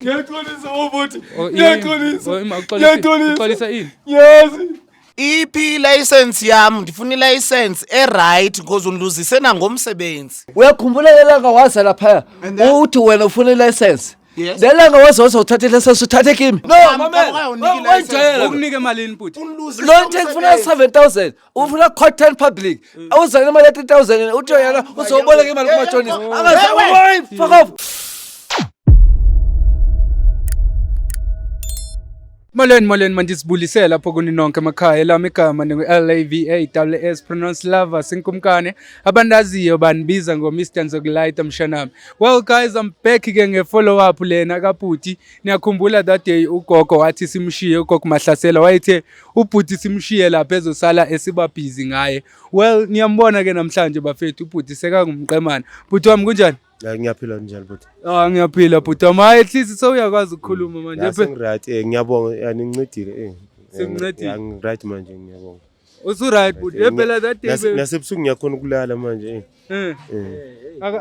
Ngiyaxolisa ubhuti. Oh, Ngiyaxolisa. Oh, ima, Ngiyaxolisa. Uxolisa ini? Ngiyazi. Iphi ilayisensi yam? Ndifuna ilayisensi eright because undiluzise nangomsebenzi. Uyakhumbula lelanga waza laphaya uthi wena ufuna ilayisensi? Yes. Lelanga waza wazothatha ilayisensi uthathe kimi. No, Mama, mamela. kawunika ilayisensi. Wangijwayela. Ukunike malini bhuti? Undiluzise Lo nto ngifuna umsebenzi. 7000, ufuna cotton public. Awuza nemali ya 3000 uthi yena uzoboleka imali kumatshonisa. Angaze fuck off. Molweni, molweni, mandisibulisele lapho kuni nonke emakhaya. Elami igama ndingu-L-A-V-A S S pronounce lover sinkumkane. Abandaziyo bandibiza ngo-Mr Nzokulayita mshanami. Well guys, I'm back ke nge-follow up lena kabhuti. Niyakhumbula that day ugogo wathi simshiye, ugogo Mahlasela wayethe ubhuti simshiye lapha ezosala esiba busy ngaye. Well, niyambona ke namhlanje bafethu, ubhuti sekangumqemane. Bhuti wami, kunjani? Ya, ngiyaphila, njani bhuti? Ah, ngiyaphila bhuti wami. Hayi, at least sewuyakwazi ukukhuluma manje. Ya, sengiright, ngiyabonga, ya, ningincedile. Sikuncedile. Ya, ngiright manje, ngiyabonga. Usu-right bhuti. Phela that day Nasebusuku ngiyakhona ukulala manje.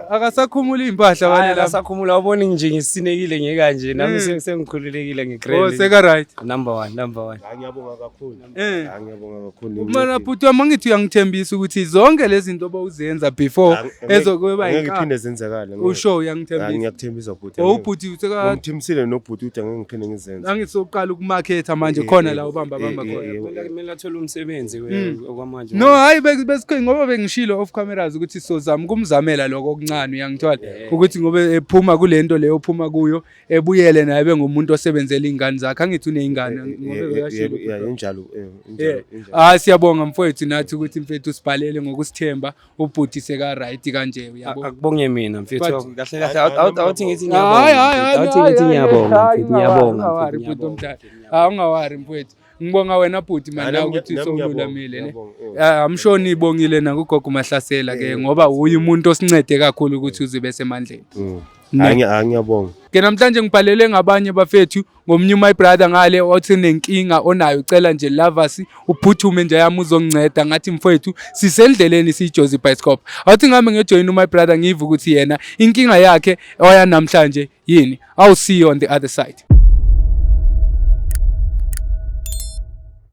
Akasakhumula iy'mpahla Hayi, wale lapha. akasakhumula, wabona nje ngisinekile ngekanje nami sengikhululekile Oh, ngigrand. seka right. Number one, number one. Ya, ngiyabonga kakhulu. Ya, ngiyabonga kakhulu. Mana Ningincedile. bhuti wami, angithi uyangithembisa ukuthi zonke lezi zinto obawuzenza before ezokuba Angeke inkabi. iphinde zenzakale. Ngeke. Usho Ya, uyangithembisa. ngiyakuthembisa bhuti. Oh, Angeke. ubhuti seka Ngimthembisile nobhuti ukuthi angeke ngiphinde ngizenze. angisoqala ukumaketha manje khona la ubamba bamba khona. Kumele athole umsebenzi okwamanje. No, hayi, besikho ngoba bengishilo off cameras ukuthi sozama ukumzamela lokho okuncane, uyangithola, ukuthi ngoba ephuma kulento leyo ophuma kuyo, ebuyele naye bengumuntu osebenzela iy'ngane zakhe. Angithi uney'ngane ngoba uyashilo Ya, ubhuti. injalo, Yeah. injalo, injalo. Ah, siyabonga mfowethu nathi ukuthi mfethu usibhalele ngokusithemba, ubhuti seka right kanje, uyabo. Akubonge mina mfethu. But Kahle kahle, awuthi ngithi Hayi, ngiyabonga. hayi, hayi, Awuthi ngithi hayi, ngiyabonga hayi, mfethu, ngiyabonga ungawari mfethu, bhuti ngiyabonga. omdala. Hayi, ungawari mfowethu. Ngibonga wena bhuti man Hayi, nawe ukuthi nami ngiyabonga, sowululamile ne. ngiyabonga. Ah, I'm sure nibongile nakugogo Mahlasela ke ngoba uye umuntu osincede kakhulu ukuthi uzibe semandleni. Ne. Hayi, ngiyabonga. Ke namhlanje ngibhalele ngabanye bafethu, ngomnye my brother ngale othi nenkinga onayo, ucela nje lovers uphuthume nje yami uzonginceda. Ngathi mfowethu sisendleleni siyiJozi Bioscope. Awuthi ngami ngiyojoyina my brother, ngive ukuthi yena inkinga yakhe oya namhlanje yini. I'll see you on the other side.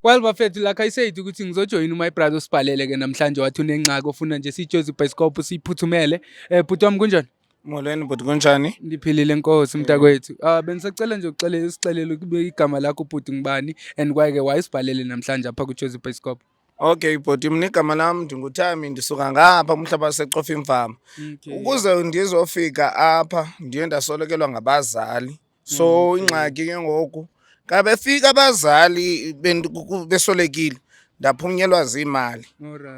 Well bafethu, like I said ukuthi ngizojoyina my brother osibhalele ke namhlanje, wathi unengxaki ofuna nje siyiJozi Bioscope siyiphuthumele. Bhuti wami, kunjani? Molweni bhuti, kunjani? Ndiphilile nkosi mntakwethu. Ah, bengisacela nje ukuxelela, usixelele ukube igama lakho bhuti ngubani and kwaye ke wayesibhalele namhlanje apha kuJozi Bioscope. Okay bhuti, mna igama lam ndinguThami, ndisuka ngapha kumhlaba waseCofa imfama. Ukuze ndizofika apha ndiye ndasolekelwa ngabazali. So ingxaki ke ngoku xa befika abazali besolekile, ndaphunyelwa ziimali.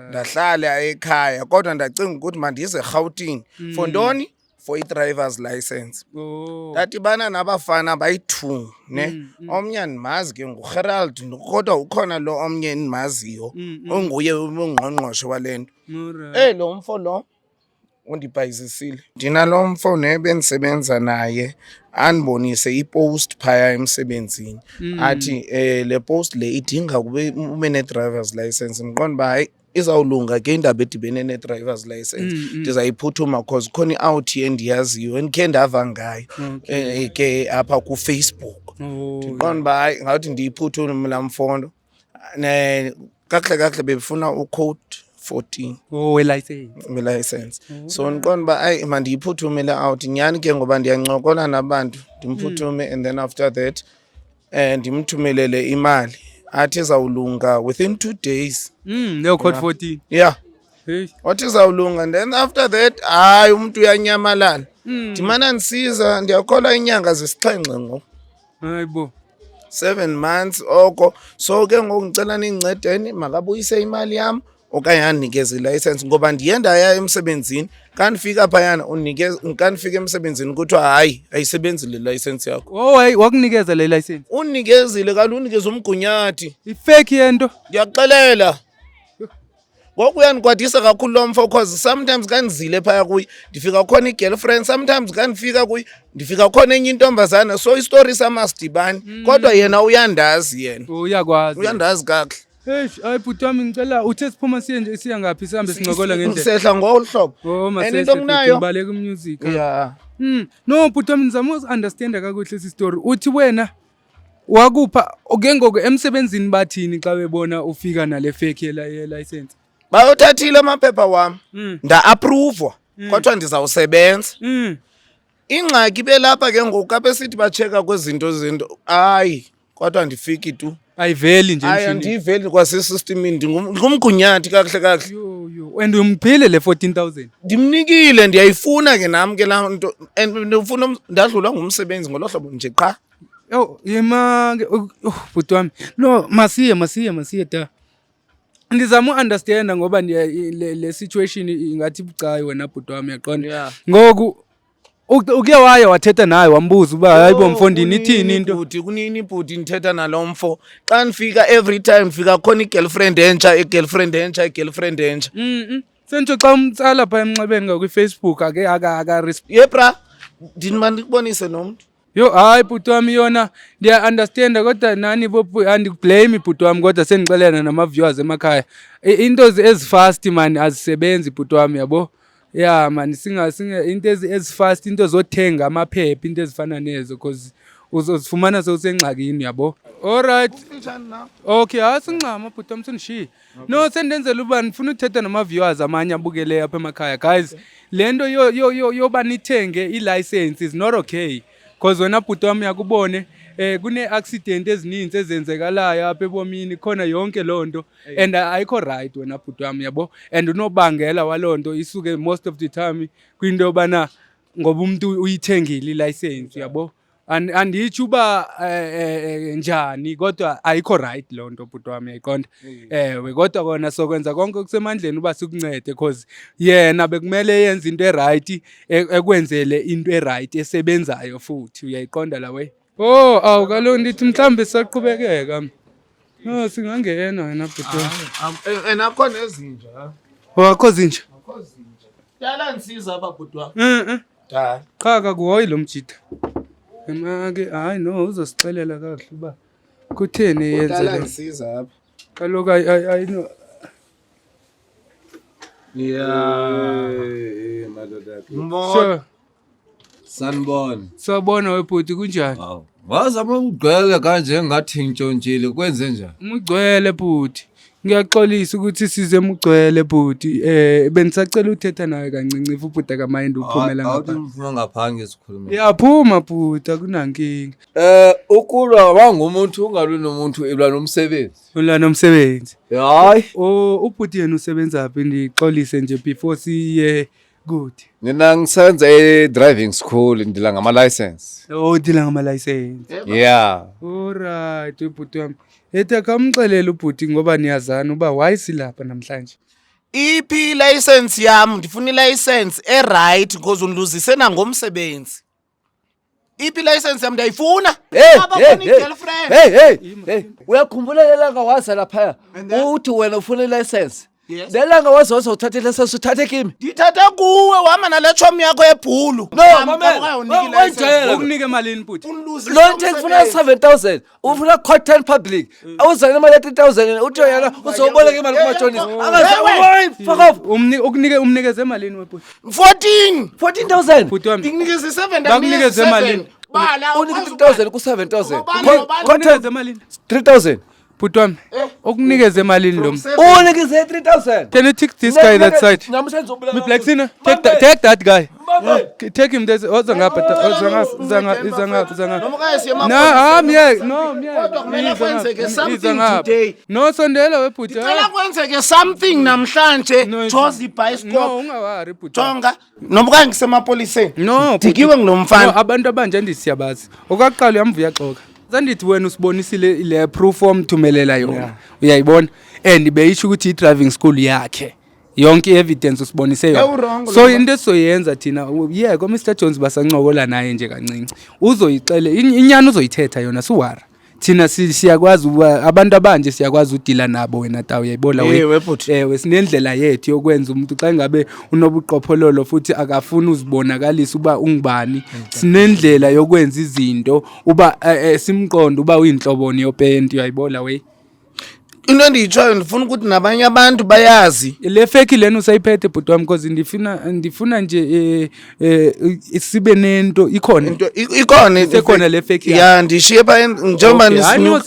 Ndahlala ekhaya kodwa ndacinga ukuthi mandize eRhawutini. For ntoni? For i-driver's license. Ndadibana nabafana bayi-two ne. Omnye andimazi ke, nguGerald, kodwa ukhona lo omnye endimaziyo onguye ungqongqoshe wale nto. Lo mfo lo undibhayizisile. Ndinalo mfo ne bendisebenza naye, andibonise ipost phaya emsebenzini. Athi le post le idinga ube ne-driver's license. Ndiqonda uba hayi, izawulunga ke indaba edibene ne-driver's license. Ndizayiphuthuma cause khona i-out endiyaziyo endikhe ndava ngayo ke apha kuFacebook. Ndiqonda uba hayi, ngathi ndiyiphuthume laa mfondo. Ne kakuhle kakuhle bebefuna ucode 14 Oh, we-license. we-license. So ndiqonda uba hayi, mandiyiphuthume le out nyhani ke ngoba ndiyancokola nabantu, ndimphuthume and then after that ndimthumelele imali, athi izawulunga within 2 days. Leyo code 14. Yeah. Hey. Wathi izawulunga and then after that hayi, umuntu uyanyamalala. Ndimana ndisiza, ndiyakholwa inyanga zisixhenxe ngoku. Hayibo. 7 months oko. So ke ngoku ngicela nindincedeni, makabuyise imali yam okanye andinikeze ilayisensi ngoba ndiye ndaya emsebenzini, xa ndifika phayana unikeza, xa ndifika emsebenzini kuthiwa hayi, ayisebenzi le layisensi yakho. Oh, hayi, wakunikeza le license. Unikezile kanti unikeze umgunyathi. Ifake yento. Ndiyakuxelela. Ngoku uyandikwatisa kakhulu lo mfo cause sometimes xa ndizile phaya kuye ndifika khona i-girlfriend, sometimes xa ndifika kuye ndifika khona enye intombazana, so isitori sam asidibani, kodwa yena uyandazi yena. Uyakwazi. Uyandazi kakuhle. Eish, hayi bhuti wami, ngicela uthe siphuma siye nje, siya ngaphi, sihambe sincokola ngendlela. Sehla ngolu hlobo. Oh, And masehle into bhuti, nginayo ngibaleka umusic. Yeah. No bhuti wami, ndizama uzi-understanda kakuhle esi story. Uthi wena wakupha ke ngoku emsebenzini, bathini xa bebona ufika nale fake yelicense? Bayothathile amaphepha wam, nda-approve-wa, kwathiwa ndizawusebenza. Ingxaki belapha ke ngoku, apha esithi batsheka kwezinto zinto, hayi, kodwa andifiki tu. Ayiveli nje Hayi, emshinini. andiyiveli kwasesystemini, ndingumgunyathi kakuhle kakuhle. Yo, yo. And umphile le 14,000? Ndimnikile, ndiyayifuna ke nam ke laa nto, and ndifuna ndadlulwa ngumsebenzi ngolo hlobo nje qha. Yo, yema ke, oh, oh, bhuti wami. No, masiye, masiye, masiye ta. Ndizama u-understanda ngoba le situation ingathi ibucayi wena bhuti wami, uyaqonda. Ngoku uke waya wathetha naye, wambuza uba hayibo mfondini, ithini into? Bhuti, kunini bhuti ndithetha nalo mfo. Xa ndifika, every time ndifika khona i-girlfriend entsha, i-girlfriend entsha, i-girlfriend entsha. Sentsho xa umtsala phaa emnxebeni ngakwi-Facebook ake aka Ye bra, ndinima ndikubonise nomntu. Yo, hayi bhuti wami, yona ndiya-understanda, kodwa nani andikublame bhuti wami, kodwa sendixelela nama-viewers emakhaya. Into ezifast man azisebenzi bhuti wami, yabo. Ya man, singa singa into ezifast, into zothenga amaphepha, into ezifana nezo, cause uzozifumana sewusengxakini, yabo. Alright. Okay, hayi sincama bhuti wami, sendishiye. No, sendenzela uba ndifuna uthetha nama-viewers amanye abukeleyo apha emakhaya. Guys, le nto yoba nithenge i-license is not okay. Cause wena bhuti wami yakubone kune-accident ezininzi ezenzekalayo apha ebomini, khona yonke loo nto, and ayikho right wena bhuti wami, yabo. And unobangela waloo nto isuke most of the time kwinto yobana ngoba umuntu uyithengile i-license, yabo. Anditsho uba njani, kodwa ayikho right loo nto bhuti wami, uyayiqonda. Ewe, kodwa kona sokwenza konke okusemandleni uba sikuncede, cause yena bekumele yenze into e-right, ekwenzele into e-right esebenzayo futhi, uyayiqonda la way. Oh, awu kaloku ndithi mhlawumbe sisaqhubekeka. No, singangena wena bhuti wami. And akho nezinja. Oh, akho zinja. Akho zinja. Dala ndisiza apha bhuti wami. Dala. Qha akakuhoyi lo mjita. Ema ke, hayi no, uzosixelela kakuhle uba kutheni yenze Dala le. ndisiza apha. Kaloku ayi no. Yeah. Madoda. Sure. Sanibona. Sawubona webhuti, kunjani? Hawu. Wazama ukugcwele kanje ngathi ntshontshile, kwenze njani? Mugcwele bhuti. Ngiyaxolisa ukuthi size mugcwele bhuti. Bengisacela uthetha nawe kancinci if ubhuti akamayindi uphumela Awuthi ngapha. ngifuna ngaphange sikhulume. Yaphuma bhuti, akunankinga. Ukulwa wangumuntu ungalwi nomuntu, ilwa nomsebenzi. Ulwa nomsebenzi. Hayi. Oh, ubhuti yena usebenza phi? Ndixolise nje before siye kude. Mina ngisebenza e-driving school, ndila ngama license. Oh, deala ngama license. Yeah. Alright, ubhuti wami. Ethi akamxelele ubhuti ngoba niyazana uba why silapha namhlanje. Iphi i-license yam? Ndifuna i-license e-right because undiluzise nangomsebenzi. Iphi i-license yam? Ndiyayifuna. Hey, Apha hey, khona hey. i-girlfriend. Hey, hey, hey. Uyakhumbula lelanga waza laphaya uthi wena ufuna i-license? Yes. Lelanga waza wazothatha i-license, uthathe kimi. Ndithathe kuwe, wahamba nale tshomi yakho ebhulu. No, mamela. Wayijwayela. Ukunike malini bhuti? Lo nto ngifuna 7000, ufuna content public. Awuzane imali ya 3000, uthi yena uzoboleka imali kumatshonisa. Angaze, fuck off. Ukunike, umnikeze malini webhuti? 14. 14,000. Bhuti wami. Ndikunikeze 7. Bakunikeze malini? Bala. Unike 3000 ku 7000. Ukunikeze malini? 3000. Bhuti wami. Ukunikeze malini lo? Unikeze 3000. Can you take this guy that side? Namhlanje Me Black Cena, take that guy. Take him this. Oza ngapha, oza ngapha, iza ngapha, iza ngapha, iza ngapha. Noma kanye siye No, ah, myeke. No, myeke. Kodwa kumele Iza kwenzeke ngapha, something iza ngapha. today. No, sondela webhuti. Ndicela kwenzeke something namhlanje. No, Jozi No, bioscope. ungawari bhuti. wami. Jonga, noma kanye ngisemapoliseni. No, bhuti. Dikiwe ngulo mfana. No, abantu abanje andithi siyabazi. Okwaqala uyamva uyaxoka. Sandithi wena usibonisile le proof omthumelela yona. Uyayibona? And beyisho ukuthi i-driving school yakhe. Yonke i-evidence usibonise yona. Ewurong lo So into esizoyenza thina, yeah, ko Mr Jones basancokola naye nje kancinci. Uzoyixele inyani, uzoyithetha yona, suwara. Thina siyakwazi ukuba abantu abanje siyakwazi udila nabo wena tawu, uyayibona we. Ewe, bhuti. Ewe, sinendlela yethu yokwenza umuntu xa ngabe unobuqophololo futhi akafuni uzibonakalisa uba ungubani. Sinendlela yokwenza izinto uba simqonde uba uyinhloboni yopenti, uyayibona we. Into endiyitshoyo ndifuna ukuthi nabanye abantu bayazi. Le fake lena usayiphethe, bhuti wami, because ndifuna nje sibe nento ikhona. Into ikhona. Isekhona le fake yakho? Ya, ndishiye pha njengoba Okay. Hayi no, yeah.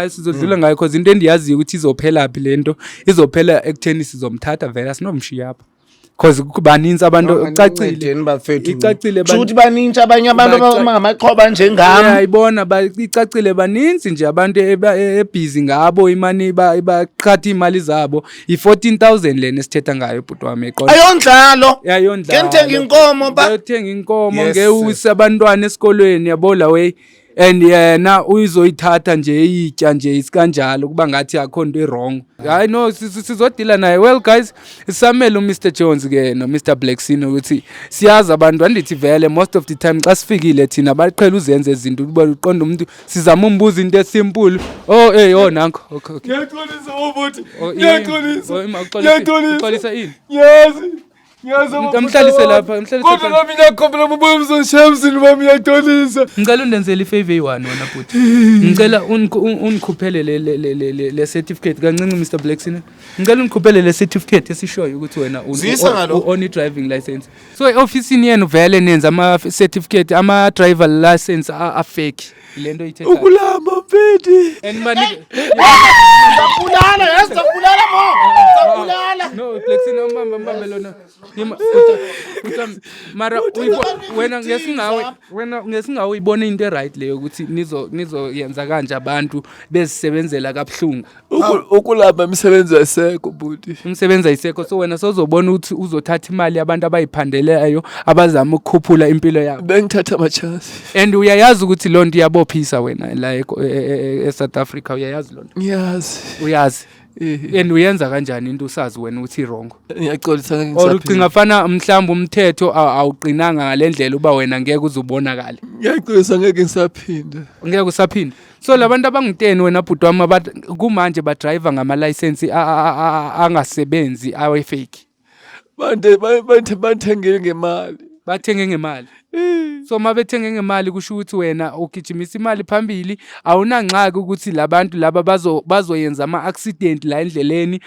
sizodlula ngayo because into endiyaziyo ukuthi izophela phi le nto, izophela ekutheni sizomthatha vele, asinomshiya apha because baninzi abantu, icacile. Ncedeni, bafethu. Icacile. Kusho ukuthi banintshi abanye abantu abangamaxhoba njengam. Uyayibona, icacile, baninzi nje abantu ebhizi ngabo imani, baqhatha iy'mali zabo. I-14,000 lena esithetha ngayo, bhuti wami, eqonda. Ayondlalo. Yayondlalo. Ke ndithenga inkomo ba. Ngiyothenga inkomo. Yes, Ngewuse abantwana esikolweni, yabo, la way, and yena uyizoyithatha nje eyitya nje isikanjalo, kuba ngathi akho nto i-wrong. Hayi no, sizodila naye. Well guys, samele uMr Jones ke noMr Blackson ukuthi siyazi abantu, andithi vele most of the time xa sifikile thina baqhela uzenze izinto uba uqonda umuntu, sizama umbuza into e-simple. Oh hey, oh nanko, okay. Ngiyaxolisa ubhuti. Oh, Ngiyaxolisa. Oh, ima, Ngiyaxolisa. Uxolisa ini? Ngiyazi. Ngiyazi. Amhlalise lapha, amhlalise Kodwa phansi. nami ngiyakhombela ubuye umzoshiya emzini wami, ngiyaxolisa. Ngicela undenzele i-favor eyi-one wena bhuti. Ngicela ungikhuphele le certificate kancinci, Mr Blackson. Ngicela ungikhuphele le certificate esishoyo ukuthi wena Zisa ngalo. On i-driving license. So e-ofisini yenu vele nenza ama-certificate, ama-driver license a-fake. Le nto ithethayo. Ukulamba mfethu. And banike Zabulala, yazi, zabulala mo. Zabulala. No, Blackson, umbambe, umbambe lona. Yima, mara wena ngesingawe uyibona into e-right leyo ukuthi nizoyenza kanje abantu bezisebenzela kabuhlungu? Ukulamba, imisebenzi ayisekho bhuti. Umsebenzi ayisekho, so wena sozobona ukuthi uzothatha imali yabantu abayiphandeleyo, abazama ukukhuphula impilo yabo. Bengithatha ama-chance. And uyayazi ukuthi loo nto iyabophisa wena la e-South Africa, uyayazi loo nto? Ngiyazi. Uyazi? Eh. And uyenza kanjani into usazi wena ukuthi i-wrong? Ngiyaxolisa, ngeke Or ngisaphinda. ucinga fana mhlawumbe umthetho awuqinanga ngale ndlela uba wena ngeke uze ubonakale? Ngiyaxolisa, ngeke ngisaphinda. Ngeke usaphinda. So labantu abangu-10 wena bhuti wami, kumanje badrayiva ngamalayisensi angasebenzi, awe-fake. Bante bante bathengele ngemali. Bathenge ngemali. So uma bethenge ngemali, kusho ukuthi wena ugijimisa imali phambili, awunangxaki ukuthi labantu laba bazoyenza ama-accident la endleleni,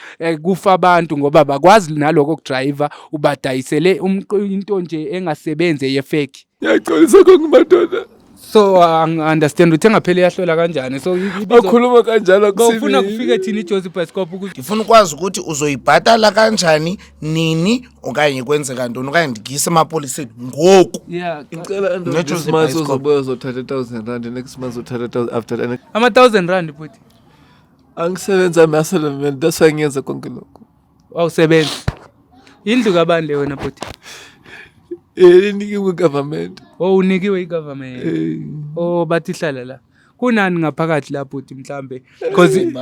kufa abantu ngoba bakwazi naloko kudrayiva, ubadayisele into nje engasebenzi, ye-fake. Ngiyaxolisa konke, madoda. So angi-understand ukuthi engapheli iyahlola kanjani, so Bakhuluma kanjalo. Bawufuna kufike thina iJozi Bioscope ukuthi Ndifuna ukwazi ukuthi uzoyibhatala kanjani, nini, okanye kwenzeka ntoni, okanye ndikuyise emapoliseni ngoku. Ngicela end of Not this Joseph month Bioscope. uzobuya uzothatha 1000 rand, next month uzothatha 1000 after that. Ama-1000 rand, futhi? Angisebenzi ami, that's why ngiyenza konke lokho. Awusebenzi. Indlu kabani le wena, bhuti? Inikiwe government. Oh, unikiwe i-government? Eh. Oh, bathi hlala la. Kunani ngaphakathi la, bhuti, mhlambe? Because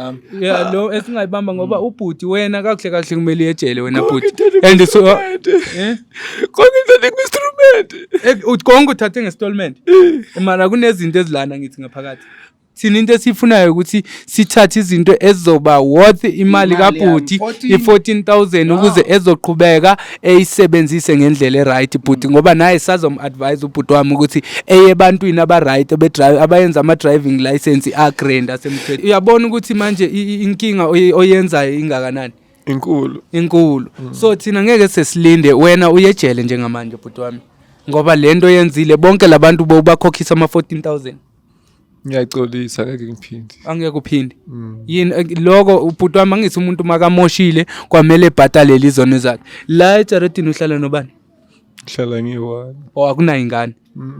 yeah, lo esingayibamba ngoba ubhuti wena kakuhle kahle kumele ejele wena, bhuti. And so eh Konke ngithathe nge-installment. Uthi konke uthathe nge-installment. Mara kunezinto ezilana ngithi ngaphakathi. Thina into esiyifunayo ukuthi sithathe izinto ezizoba worth imali Imali kabhuti, yami, 14. i-14,000, ukuze ezoqhubeka eyisebenzise ngendlela e-right, bhuti, ngoba naye sazom-advise ubhuti wami ukuthi eye ebantwini aba-right, abe-drive, abayenza ama-driving license a-grand, asemthethweni. Uyabona ukuthi manje inkinga oyenzayo ingakanani? Inkulu. Inkulu. So thina ngeke sesilinde wena uyejele njengamanje, bhuti wami, ngoba le nto yenzile bonke labantu bowubakhokhisa ama-14,000. Ngiyaxolisa, ngeke ngiphinde. Angeke uphinde yini? Loko ubhuti wami, angithi umuntu makamoshile kwamele ebhatalele izono zakhe. La ejaradini uhlala nobani? Ngihlala ngiyi-one. O, akunayo ingane?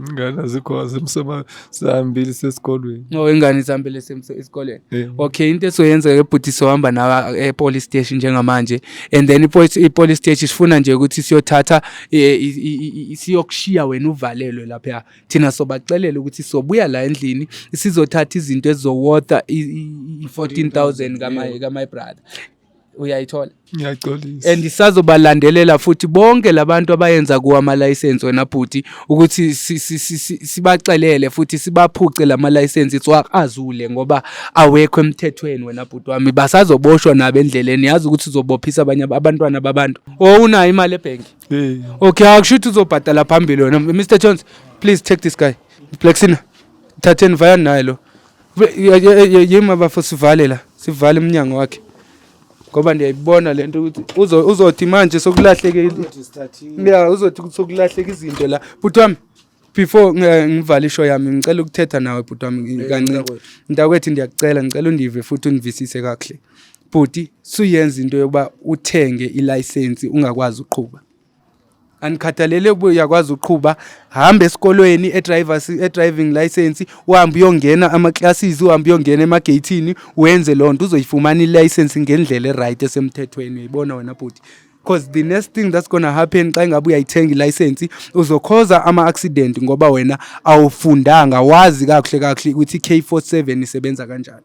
Ingane azikho, azimsema, sihambile sesikolweni. O, ingane isihambele esikolweni. Okay, into esoyenza ke, bhuti, sohamba nawe e-police station njengamanje, and then i-police station sifuna nje ukuthi siyothatha siyokushiya wena uvalelwe lapha. Thina sobaxelela ukuthi sobuya la endlini sizothatha izinto ezizo-worth-a i-14,000 kama brother, uyayithola? Ngiyaxolisa. And sazobalandelela futhi bonke labantu abayenza kuwo ama-license wena bhuti, ukuthi sibaxelele futhi sibaphuce lama-license siwakazule ngoba awekho emthethweni. Wena bhuti wami, basazoboshwa nabo endleleni. Yazi ukuthi uzobophisa abanye abantwana babantu. O, unayo imali ebhenki? Eh. Okay, akusho ukuthi uzobhadala phambili wena. Mr Jones, please take this guy. Blacksina, thatheni, vayani naye lo. Yima bafo, sivale la. Sivale umnyango wakhe. Ngoba ndiyayibona lento ukuthi uzothi manje sokulahleke, yeah, uzothi sokulahleka izinto la. Bhuti wami, before ngivale ishow yami, ngicela ukuthetha nawe, bhuti wami, kancane. Mntakwethu, ndiyakucela, ngicela undive futhi undivisise kakuhle. Bhuti, suyenza into yokuba uthenge ilayisensi ungakwazi uqhuba. Anikhathalele ukuba uyakwazi uqhuba, hamba esikolweni e-drivers, e-driving license, uhambe uyongena ama-classes, uhambe uyongena emageyithini, wenze loo nto, uzoyifumana ilayisensi ngendlela e-right, esemthethweni. Uyayibona wena, bhuti? Because the next thing that's gonna happen, xa ingabe uyayithenga ilayisensi, uzokhoza ama-accident ngoba wena awufundanga, wazi kakuhle kakuhle ukuthi i-K47 isebenza kanjani.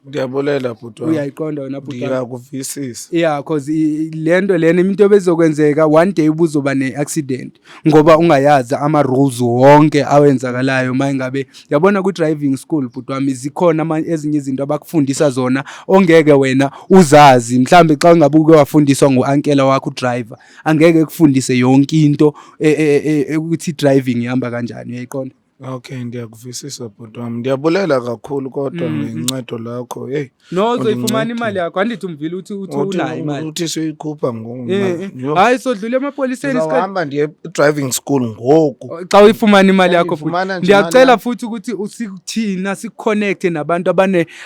Ndiyabulela, bhuti wami. Uyayiqonda wena, bhuti wami? Ndiyakuvisisa. Yeah, cause le nto lena, into bezokwenzeka one day, ubuzoba ne-accident ngoba ungayazi ama-rules wonke awenzakalayo. Uma ingabe yabona ku-driving school, bhuti wami, zikhona ezinye izinto abakufundisa zona ongeke wena uzazi. Mhlambe xa ungabe uke wafundiswa ngu-ankela wakho udriver, angeke kufundise yonke into ukuthi i-driving ihamba kanjani. Uyayiqonda? Okay, ndiyakuvisisa, bhuti wami. Ndiyabulela kakhulu kodwa ngencedo lakho. Hey. No, uzoyifumana imali yakho. Andithi umvile uthi unayo imali? Uthi soyikhupha ngoku. Eh. Hayi, sodlula emapoliseni Ndizawuhamba ndiye driving school ngoku. Xa uyifumana imali yakho, futhi Ndiyifumana nje imali ndiyacela yam. futhi ukuthi usithina sikuconnecte nabantu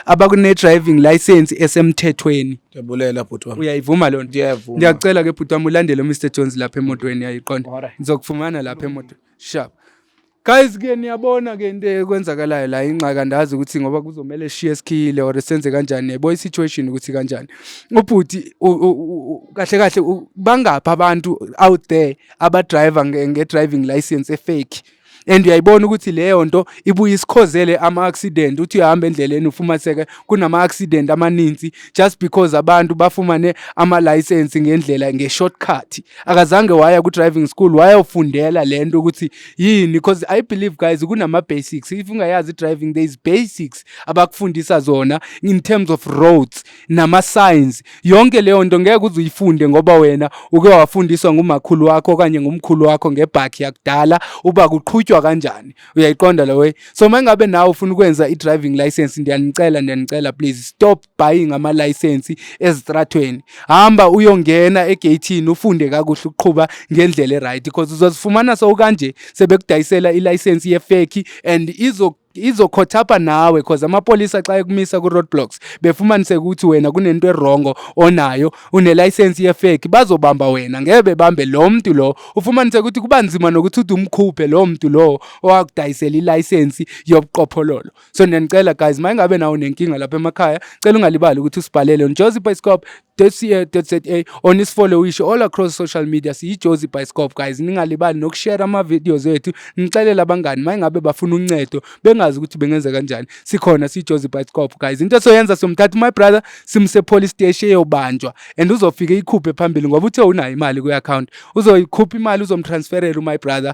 abakune-driving license esemthethweni. Ndiyabulela, bhuti wami. Uyayivuma loo nto? Ndiyavuma. Ndiyacela ke, bhuti wami, ulandele uMr Jones lapha emotweni. Uyayiqonda? Ngizokufumana lapha emotweni. Sharp, guys. Ke niyabona ke into ekwenzakalayo la, ingxaki andazi ukuthi ngoba kuzomele sishiye sikhile or senze kanjani. Yebo, i-situation ukuthi kanjani, ubhuti kahle kahle bangaphi abantu out there abadriver nge-driving license efake? And uyayibona ukuthi leyo nto ibuye isikhozele ama-accident, uthi uyahamba endleleni ufumaniseke kunama-accident amaninzi just because abantu bafumane ama-license ngendlela, nge-shortcut. Akazange waya ku-driving school wayofundela le nto ukuthi yini, because I believe, guys, kunama-basics. If ungayazi i-driving, there is basics abakufundisa zona in terms of roads nama-signs. Yonke leyo nto ngeke uze uyifunde ngoba wena uke wafundiswa ngumakhulu wakho okanye ngumkhulu wakho ngebhakhi yakudala uba kuqhutywa kanjani. Uyayiqonda lo way? So uma ngabe nawe ufuna ukwenza i-driving license, ndiyanicela, ndiyanicela, please stop buying ama-license ezitratweni. Hamba uyongena egeyithini, ufunde kakuhle ukuqhuba ngendlela e-right, because uzozifumana sowukanje sebekudayisela ilayisensi yefake and izokhothapha nawe, cause amapolisa xa ekumisa ku-roadblocks befumaniseke ukuthi wena kunento e-wrong onayo, unelayisensi yefake, bazobamba wena, ngeke bebambe lo mntu lo. Ufumaniseke ukuthi kuba nzima nokuthi ude umkhuphe lo mntu lo owakudayisela ilayisensi yobuqophololo. So ndiyanicela, guys, uma ingabe nawo nenkinga lapha emakhaya, cela ungalibali ukuthi usibhalele on josie co za or nisifollowishe all across social media, siyiJozi Bioscope. Guys, ningalibali nokushare ama-videos ethu, nixelele abangani uma ingabe bafuna uncedo bengazi ukuthi bengenza kanjani. Sikhona, siyiJozi Bioscope, guys. Into esoyenza, somthatha my brother simse police station eyobanjwa, and uzofike ikhuphe phambili ngoba uthe unayo imali kwi-account. Uzoyikhupha imali, uzomtransferela my brother,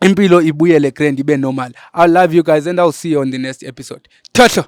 impilo ibuyele grand, ibe normal. I love you guys and I'll see you on the next episode. Thahlo.